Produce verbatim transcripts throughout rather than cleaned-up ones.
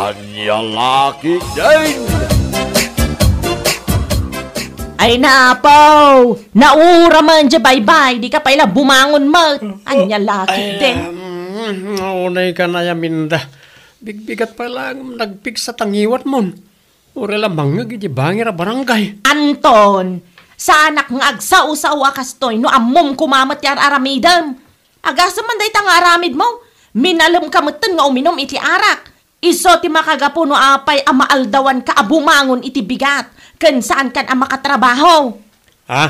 Ania la ketdin? Ay, napaw! Naura man di baybay, di ka pay la bumangon met. Ania la ketdin? Ay, um, unay ka na, Aminda. Bigbigat pay la nagpigsa ta ngiwatmon. Uray la mangngeg iti bangir a barangay. Anton, saanak nga agsao-sao a kastoy no ammom koma met ti ar-aramidem. Agasem man dayta nga aramidmo, minalemka metten nga uminum iti arak. Isu ti makagapu no apay a maaldawanka a bumangon iti bigat ken saankan a makatrabaho. Ha?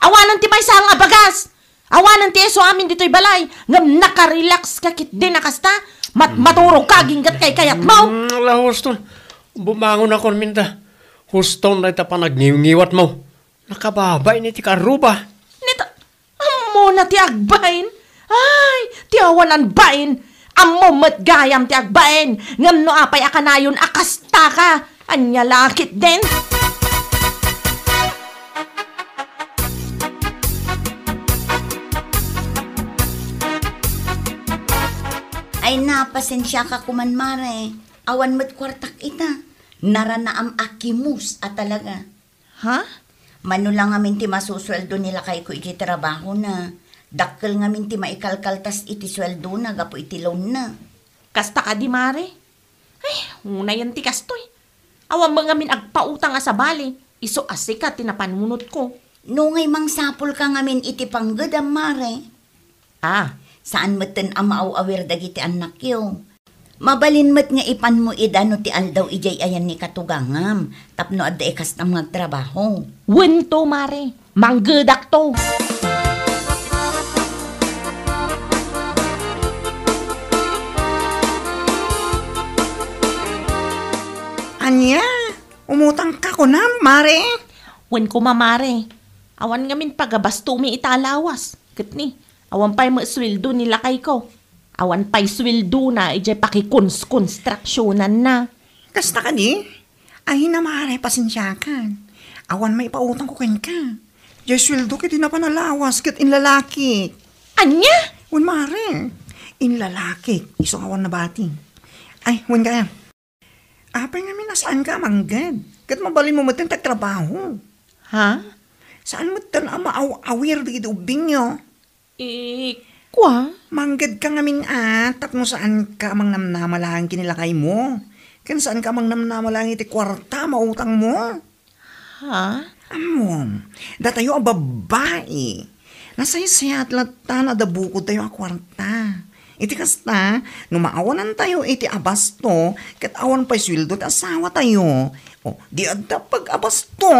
Awanen ti maysa nga bagas. Awanen ti isu amin ditoy balay, ngem nakarelax ka ketdin a kasta. Mat-, maturog ka aginggat kaykayatmo. Mm, ala, huston. Bumangon akon, Aminda. Huston dayta panagniwngiwatmo. Nakababain iti karruba. Neta, ammona ti agbain? Ay, ti awan a bain. Ammom met gayam ti agbain. Ngem no apay a kanayon a kastaka, ania la ketdin? Ay na, pasensiaka koman, Mare. Awan met kuartak ita. Naranaam a kimus a talaga. Ha? Mano la ngamin ti masusueldo ni lakayko iti trabahona. Dakkel ngamin ti maikalkaltas iti sueldona gapu iti loanna. Kasta kadi, Mare? Ay, unayen ti kastoy. Awan met ngamin agpautang a sabali, isu a sika ti napanunotko. No ngay mangsapulka ngamin iti panggedam, Mare. Ah. Saan metten a maaw-awir dagiti annakyo. Mabalin met nga ipanmo ida no ti aldaw idiay ayan ni katugangam, tapno adda ikastam nga agtrabaho. Wen to, Mare. Manggedakto. Ania? Umutangka kunam, Mare? Wen koma, Mare. Awan ngamin pagabastomi ita a lawas. Ket ni, awan pay met sueldo ni lakayko. Awan pay sueldona idiay pakikonstruksiyonanna. Kasta kadi? Ay, na, Mare, pasensiakan. Awan maipautangko kenka. Diay sueldo ket di napan a lawas ket inlalakik. Ania? Wen, Mare. Inlalakik. Isu awan nabati. Ay, wen kaya. Apay ngamin a saanka a mangged? Ket mabalinmo metten ti agtrabaho. Ha? Saan metten a maaw-awir dagiti ubbingyo? Eh, kua? Manggedka ngamin a, tapno saanka a mangnamnama laeng ken ni lakaymo. Ken saanka a mangnamnama laeng iti kuarta a mautangmo. Ha? Ammom, datayo a babbai, nasaysayaat latta no adda bukodtayo a kuarta. Iti kasta, no maawanantayo iti abasto, ket awan pay sueldo ti asawatayo, o, di adda pag-abasto.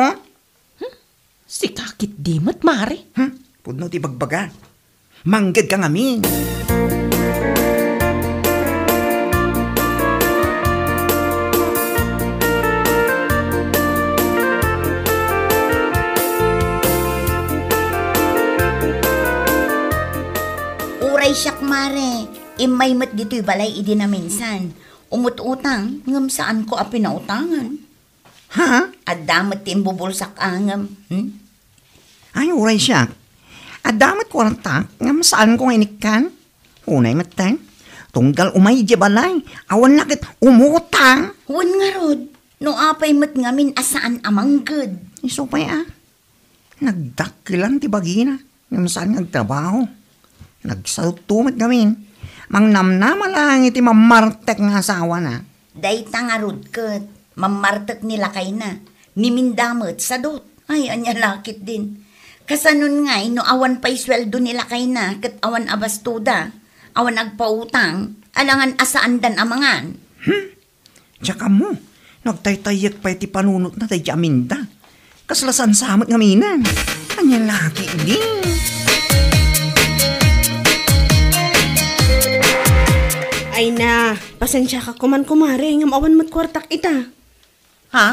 Hmm? Sika ketdi met, Mare? Hmm? Pudno ti bagbaga. Manggedka ngamin. Uray siak, Mare, immay met ditoy balay idi naminsan. Umut-utang, ngem saanko a pinautangan. Ha? Adda met ti imbubulsak angem. Hmm? Ay, uray siak. Adda met kuartak, ngem saanko nga inikkan. Unay metten. Tunggal umay idiay balay, awan na ket umutang. Wen ngarud, no apay met ngamin a saan a mangged. Isu pay a. Nagdakkelan ti bagina, ngem saan nga agtrabaho. Nagsautto met ngamin. Mangnamnama laeng iti mammartek nga asawana. Dayta ngarud ket, mammartek ni lakayna. Ni Minda met, sadut. Ay, ania la ketdin. Kasanon ngay, no awan pay sueldo ni lakayna, ket awan a bastoda, awan agpautang, alangan a saandan a mangan. Hmm? Diak ammo, nagtaytayyek pay ti panunotna daydi a Minda. Kasla saan sa met ngaminen. Ania la ketdin? Ay na, pasensiaka koman, kumare, ngem awan met kuartak ita. Ha?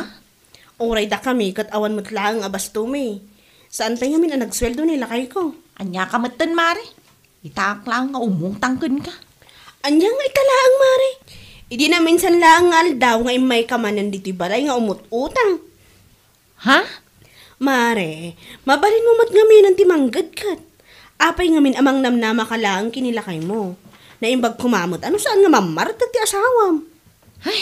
Uray dakami ket awan met laeng a bastomi. Saan pay ngamin a nagsueldo ni lakayko. Ania ka metten, Mare? Itaak laeng nga umutang kenka. Ania nga ita laeng, Mare? Idi naminsan laeng nga aldaw nga immayka manen ditoy balay nga umut-utang. Ha? Mare, mabalinmo met ngaminen ti manggedket. Apay ngamin a mangnamnamaka laeng ken ni lakaymo? Naimbag koma met a no saan nga mammartek ti asawam. Ay,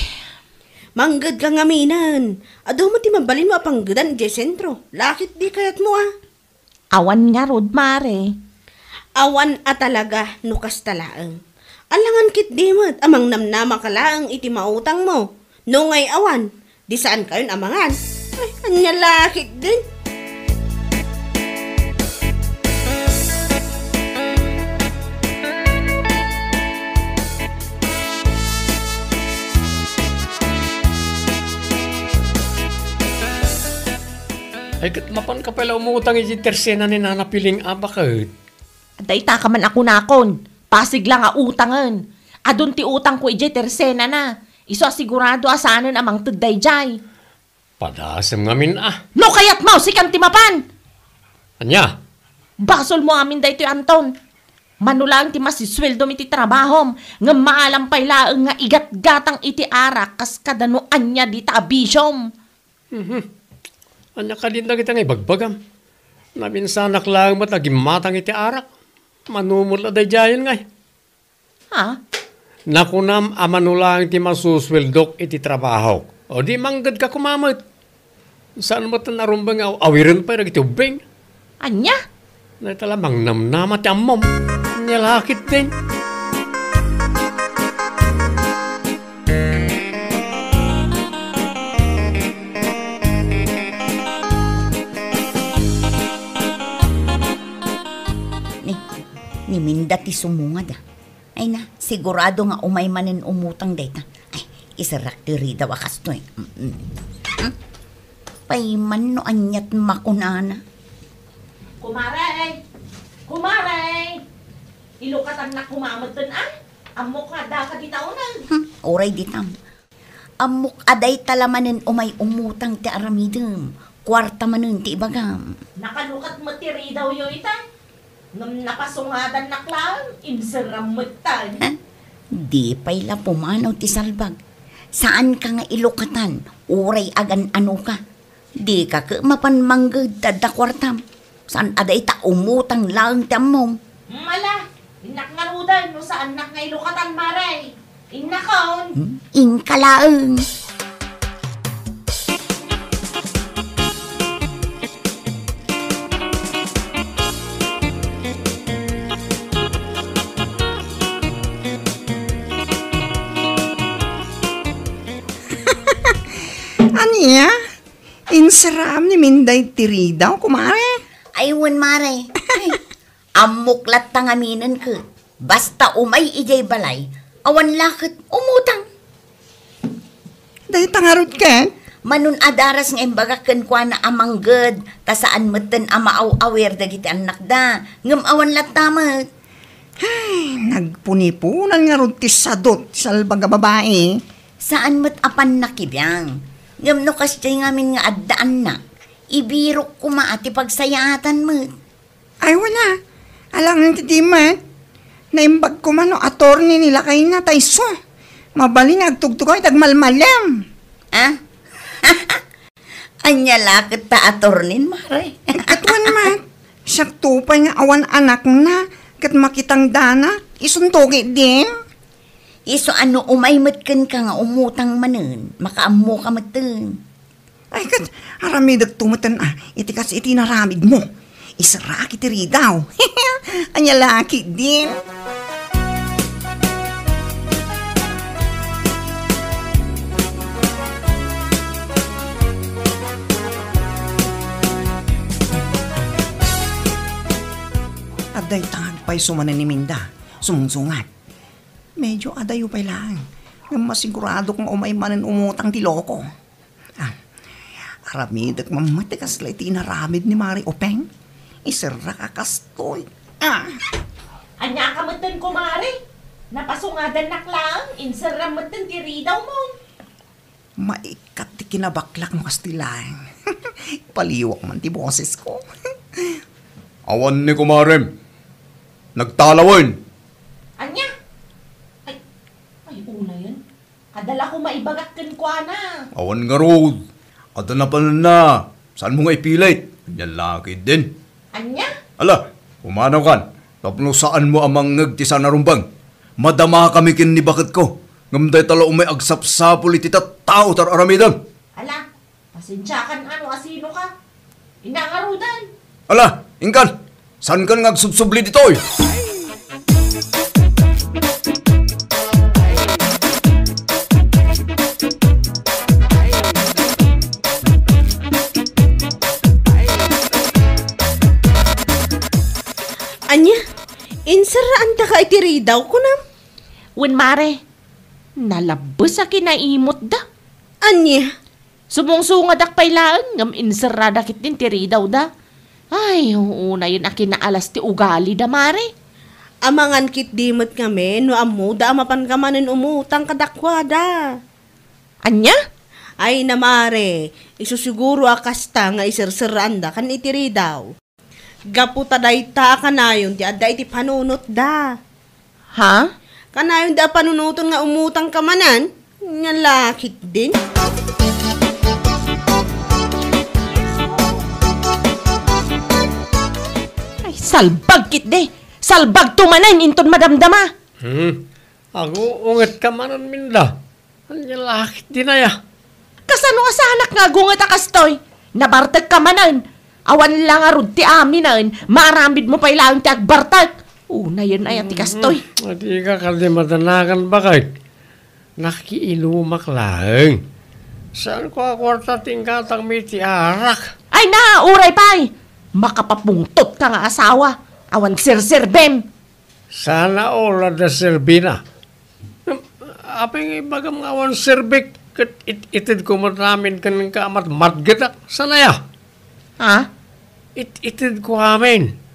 Mangged ka ngaminen. Adu met ti mabalinmo a panggedan idiay sentro. Lakit di kayatmo, a. Awan ngarud, mare. Awan a talaga no kasta laeng. Alangan ketdi met a mangnamnama ka laeng iti mautangmo. No ngay awan, di saan kayon a mangan. Ay, ania lakit din. Ay, ket mapan ka pay la umutang iti tersena ni Nana Piling a baket. Dayta ka man a kunakon, pasig la nga utangen. Adun ti utangko idiay tersenana. Isu a sigurado a saanen a mangted daydiay. Padasem ngamin a. No kayatmo, sikan ti mapan! Ania? Basolmo amin daytoy, Anton. Mano laeng ti masisueldom iti trabahom, ngem maalam pay laeng nga igatgatang iti arak kas kada no ania dita a bisiom. Mhm. Ania kadin dagita nga ibagbagam? Nabinsanak laeng met a gimmatang iti arak. Mano met la daydiayen ngay. Ha? Nakunam a mano laeng ti masusueldok iti trabahok. O di mangged ka koma met. Saan met a narumbeng nga aw-awiren pay dagiti ubbing? Ania? Dayta la mangnamnama ti ammom. Ania lakit din. Ni, ni Minda ti sumungad, a. Ay na, sigurado nga umay manen umutang dayta. Ay, iserrak ti ridaw a kastoy. Mm-mm. Hmm? Pay man no aniat makunana. Kumare! Kumare! Ilukatannak koma metten, a? Ammok nga adda ka dita uneg. Hmm, uray ditam. Ammok a dayta la manen umay umutang ti aramidem. Kuarta manen ti ibagam. Nakalukat met ti ridawyo ita. Ngem napasungadannak laeng, inserram metten. Ha? Di pay la pumanaw ti salbag. Saanka nga ilukatan, uray agan-anoka. Dika ket mapan mangged ta adda kuartam. Saan a dayta umutang laeng ti ammom. Mala, innak ngaruden no saannak nga ilukatan, mare. Innakon. Hmm? Inka laeng. Ania? Inserram ni Minday ti ridaw, kumare? Ay, wen, mare. Ay, ammok latta ngaminen ket. Basta umay idiay balay, awan la ket umutang. Dayta ngarud ket? Manon a daras nga imbagak kenkuana a mangged, ta saan metten a maaw-awir dagiti annakda, ngem awan latta met. Ay, nagpunipunan ngarud ti sadut ti salbag a babai. Saan met a pannakibiang. Ngem no kasdiay ngamin nga addaanna, ibirok koma a ti pagsayaatan met. Ay, wala. Alangan ti di met. Naimbag koma no attorney ni lakayna ta isu. Mabalin nga agtugtugaw iti agmalmalem. Ah? Ania la ket ta attorney, mare? Ket wen met, siak to pay nga awan anakna, ket makitangdanak, isunto ketdin. Isu a no umay met kenka nga umutang manen, makaammoka metten. Ay, ket aramidek to metten, a, iti kas iti inaramidmo. Iserrak iti ridaw. Ania la ketdin? Adda itangag pay sumanen ni Minda. Sumungsungad. Medyo adayo pay laeng. Ngem masiguradok nga umay manen umutang ti loko. Ah, aramidek man met ti kasla iti inaramid ni Mari Openg. Iserrak a kastoy. Ah! Ania ka metten, kumare? Napasungadannak laeng, inserram metten ti ridawmo. Maikkat ti kinabaklak no kasti laeng. Paliwak man ti bosesko. Awan ni kumarem. Nagtalawen. Ania? Ay, ay, unayen. Kada la ko maibagak kenkuana. Awan ngarud. Adda napananna. Saanmo nga ipilit? Ania la ketdin? Ania? Ala, pumanawkan. Tapno saanmo a mangngeg ti saan a rumbeng. Madamakami ken ni baketko. Ngem dayta la umay agsapsapul iti tattao ti ar-aramidem. Ala, pasensiakan a no asinoka. Inna ngaruden. Ala, inkan, saankan nga agsubsubli ditoy. Ania? Inserraandaka iti ridaw, kunam? Wen, mare. Nalabbes a kinaimutda. Ania? Sumungsungadak pay laeng ngem inserrada ketdin ti ridawda. Ay, unayen a kinaalas ti ugalida, mare. Amangan ketdi met ngamin no ammoda a mapanka manen umutang kadakuada. Ania? Ay na, mare, isu siguro a kasta nga iserserraandakan iti ridaw. Gapu ta dayta a kanayon ti adda iti panunotda. Ha? Kanayon da a panunoten nga umutangka manen? Nia la ketdin? Ay, salbag ketdi! Salbagto manen inton madamdama! Hmm. Agungetka manen, Minda. Ania la ketdin aya? Kasano a saanak nga agunget a kastoy? Nabartekka manen. Awan la ngarud ti aminen, maaramidmo pay laeng ti agbartek. Unayen aya ti kastoy? Hmm, adika kadi madanagan, baket. Nakiinumak laeng. Saanko a kuarta ti inggatangmi iti arak. Ay na, uray pay! Makapapungtotka nga asawa. Awan serserbem. Sana all adda serbina. Apay nga ibagam nga awan serbek ket it-, itedko met amin kenka a matmatgetak? Saan aya? Ha? It-, itedko amin.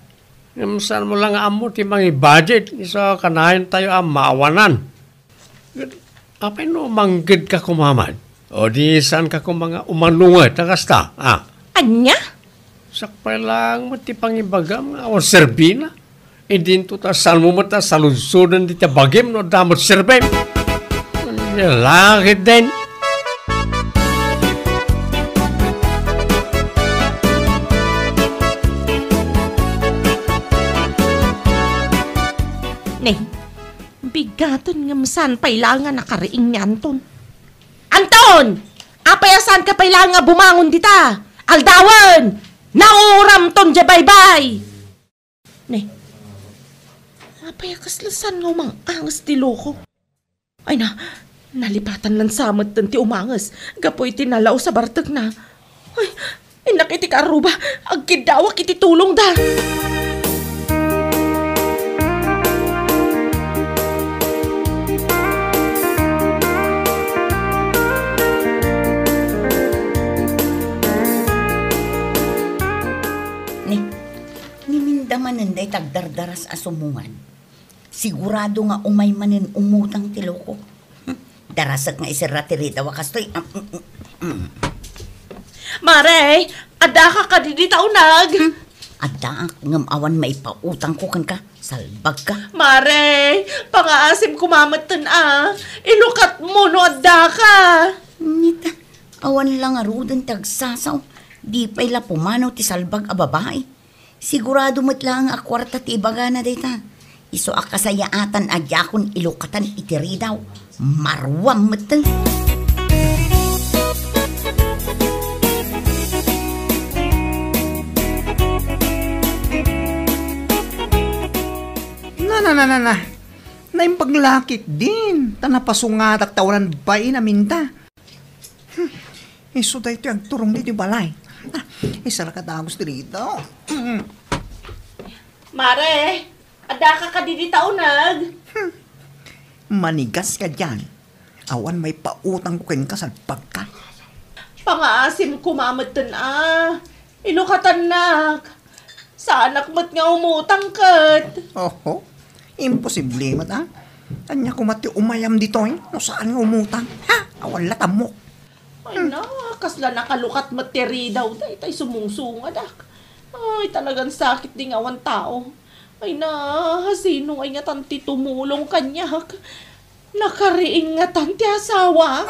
Ngem saanmo la nga ammo ti mangi-budget isu a kanayontayo a maawanan. Ket apay no manggedka koma met? O di saanka koma nga umanunget a kasta, a? Ania? Sakbay laeng met ti pangibagam nga awan serbina. Idinto ta saanmo met a saludsoden dita bagim no adda met serbem. Ania la ketdin? Ne, bigaton ngem saan pay laeng a nakariing ni Anton. Anton! Apay a saanka pay laeng a bumangon dita? Aldawen! Nauramton diay baybay! Ne, apay a kasla saan nga umang-anges ti loko? Ay na, nalipatan lansa metten ti umanges gapu iti nalaus a bartekna. Ay, innak iti kaarruba, agkiddawak iti tulongda. Ni, ni Minda manen dayta agdardaras a sumungan. Sigurado nga umay manen umutang ti loko. Hmm, darasek nga iserra ti ridaw a kastoy. Ah, mm, mm, mm. Mare, addaka kadi dita uneg? Hmm, addaak, ngem awan maipautangko kenka. Salbagka. Mare, pangaasim koma metten a. Ilukatmo no addaka. Nita, awan la ngaruden ti agsasaw. Di pay la pumanaw ti salbag a babai. Sigurado met laeng a kuarta ti ibagana dayta. Isu a kasayaatan a diakon ilukatan iti ridaw. Maruam metten. Na, na, na, na, na. Naimbag la ketdin, ta napasungadak ta awanan bain a Minda. Hmm. Isu daytoy agturong ditoy balay. Ah, isara ka dagus dito. Hmm. Mare, addaka kadi dita uneg? Hmm. Manigas ka diay. Awan maipautangko kenka, salbagka. Pangaasim koma metten a. Ilukatannak. Saanak met nga umutang ket. Oho. Imposible met a. Ania koma ti umayam ditoy no saan nga umutang? Ha? Awan la tammok. Ay na, kasla nakalukat met ti ridaw, daytay sumungsungadak. Ay, talagan sakit di nga awan tao. Ay na, sino ngay ngatan ti tumulong kaniak? Nakariing ngatan ti asawa?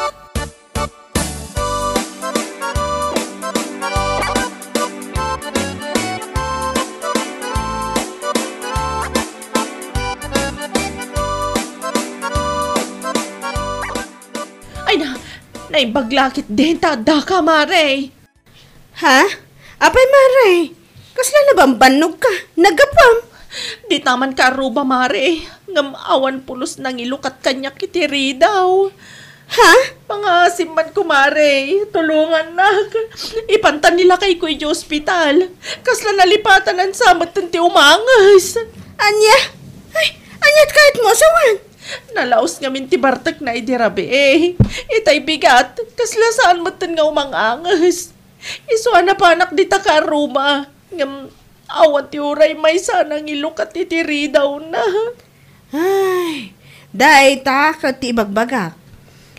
Naimbag la ketdin ta addaka, Mare. Ha? Apay, Mare? Kasla nabambannogka? Naggapuam? Dita man kaarruba, Mare. Ngem awan pulos nangilukat kaniak iti ridaw. Ha? Mangaasim man, Mare. Tulongannak. Ipanta ni lakayko idiay ospital. Kasla nalipatan sa metten ti umanges. Ania? Ay, ania ti kayatmo a sawen? Nalaus ngamin ti bartekna idi rabii. Itay bigat, kasla saan metten nga umanges. Isu a napanak dita kaarruba. Ngem awan ti uray maysa a nangilukat iti ridawna. Ay, dayta ket ti ibagbagak.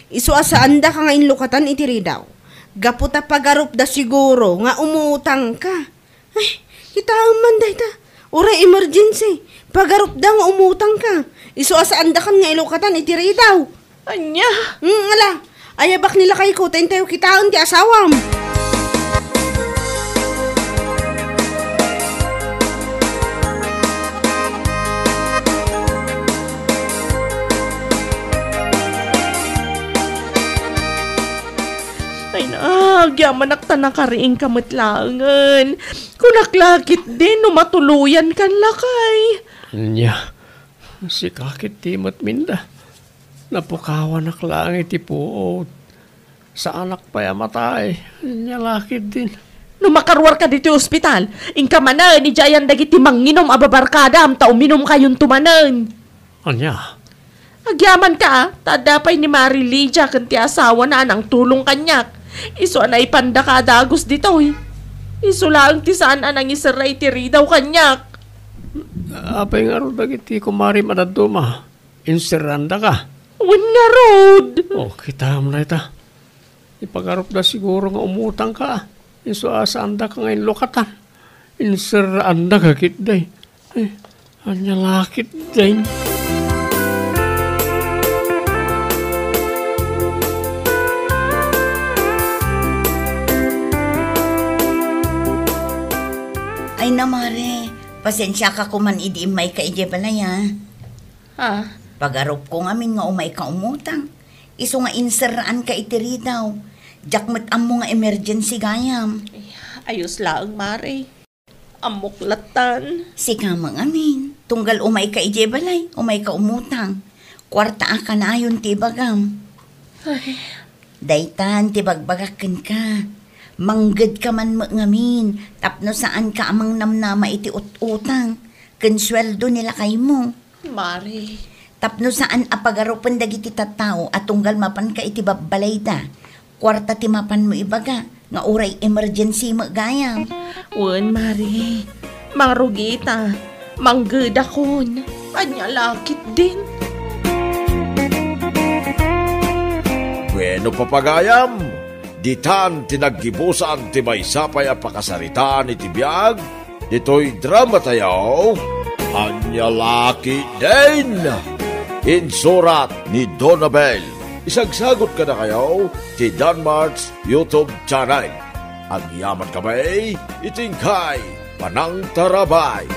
Isu a saandaka nga inlukatan iti ridaw. Gapu ta pagarupda siguro nga umutangka. Ay, kitaem man dayta. Uray emergency. Pagarupda nga umutangka. Isu a saandakan nga ilukatan iti ridaw. Ania? Hmm, ala. Ayabak ni lakayko, ta intayo kitaen ti asawam. Ay, na, agyamanak ta nakariingka met laengen. Kunak la ketdin no matuloyankan lakay. Ania, sika ketdi met, Minda. Napukawanak laeng iti puot. Saanak pay a matay. Ania la ketdin. No makaruarka ditoy ospital, inka manen idiayan dagiti manginum a babarkadam ta uminumkayonto manen. Ania? Agyamanka, ta adda pay ni Mari Lydia ken ti asawana a nangtulong kaniak. Isu a naipandaka a dagus ditoy. Isu laeng ti saan a nangiserra iti ridaw kaniak. Apay ngarud dagiti kumarim a dadduma? Inserraandaka? Wen ngarud. O, kitaem dayta. Ipagarupda siguro nga umutangka. Isu a saandaka nga inlukatan. Inserraandaka ketdi. Eh, ania la ketdin. Ay na, Mare, pasensiaka koman idi immayka idiay balay, a. Ah. Pagarupko ngamin nga umayka umutang. Isu nga inserraanka iti ridaw. Diak met ammo nga emergency gayam. Ay, ayos laeng, Mare. Ammok lattan. Sika met ngamin. Tunggal umayka idiay balay, umayka umutang. Kuarta a kanayon ti ibagam. Ay. Daytan ti bagbagak kenka. Manggedka man met ngamin tapno saanka a mangnamnama iti ut-utang ken sueldo ni lakaymo. Mare. Tapno saan a pagarupen dagiti tattao a tunggal mapanka iti babbalayda, kuarta ti mapanmo ibaga nga uray emergency met gayam. Wen, Mare. Mangrugita. Manggedakon. Ania la ketdin. Bueno, papagayam, ditan ti naggibusan ti maysa pay a pakasaritaan iti biag ditoy dramatayo, Ania la ketdin! Insurat ni Donabel. Isagsagot kadakayo ti Danmart's YouTube channel. Agyaman kami iti inkay panangtarabay.